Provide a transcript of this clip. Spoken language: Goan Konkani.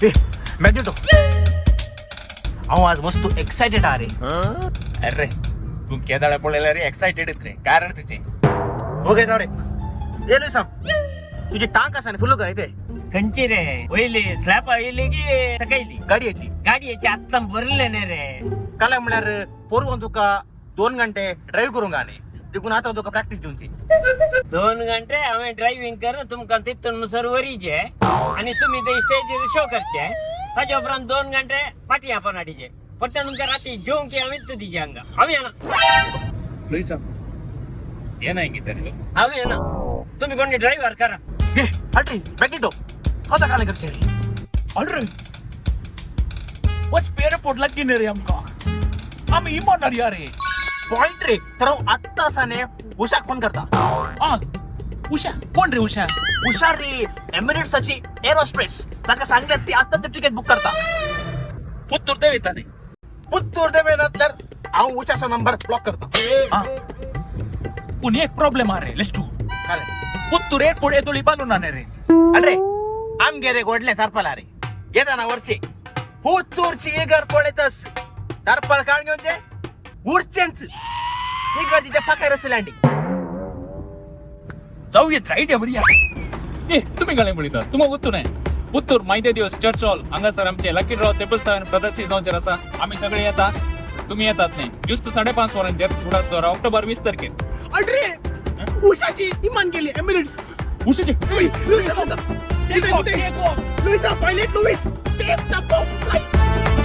ए मॅग्नेटो, हांव आज मस्त एक्सायटेड आहा रे. अरे, तू केदाळा पळयल्यार रे एक्सायटेड रे. कारण तुझे. ओके रे. ए लुईसाम, तुझी टांक आसा न्ही फुल्ल कर ते. खंयची रे? वयली स्लॅप येयली की सकयली? गाडयेची. गाडयेची आत्तां भरले न्ही रे. काल म्हळ्यार पोरवान तुका 2 घंटे ड्रायव्ह करूंक न्ही, देखून आतां तुका प्रॅक्टीस दिवची. 2 घंटे हांवें ड्रायव्हिंग करून तुमकां तितून मुसर वरीचे आनी तुमी ते स्टेजीर शो करचे. ताच्या उपरांत 2 घंटे फाटीं आपण हाडीचे. परते तुमकां राती जेवंक हांवें दिचे हांगा. हांव येना. लुईसा, येना कितें रे? हांव येना, तुमी कोणी ड्रायव्हर करा. ए अल्ट्री मॅग्नेटो, आतां काल करचे रे? अरे, वच एअरपोर्ट लागीं न्ही रे आमकां. आमी इमानार या रे. पॉइंट रे. तर हांव आत्तां आसा न्ही उषाक फोन करता. आ, उषा कोण रे उषा? उषा रे, एमिरेट्साची एरोस्ट्रेस. ताका सांगल्यार ती आत्तां तिकेट बूक करता. पुत्तूर देवता न्ही. पुत्तूर देवे नासल्यार हांव उषाचो नंबर ब्लॉक करता. आ, पूण एक प्रॉब्लेम आहा रे लेस्टू. काल? पुत्तूर एअरपोर्ट येतोली बांदून ना रे. अरे, आमगे रे व्हडलें तारपाला रे, येताना व्हरचे. पुत्तूरची इगर पळयतस तारपाल काण घेवचे उरचेंच. इगर्जीच्या पाखार आसली लँडींग. जाऊ येत, आयडिया बरी आहा. ए, तुमी गाणे म्हणता तुमकां गोत्तू न्हय, पुत्तूर मायते दिवस चर्च हॉल हांगासर आमचे लकी ड्रॉ टेबल सेवन प्रदर्शीत जावचेर आसा. आमी सगळे येता, तुमी येतात न्ही? ज्युस्त 5:30 वरांचेर उडास दवरा, ऑक्टोबर 20 तारखेर. अरे, उषाची इमान गेली Emirates. उशेचे. Luisa, pilot Luis, take the flight.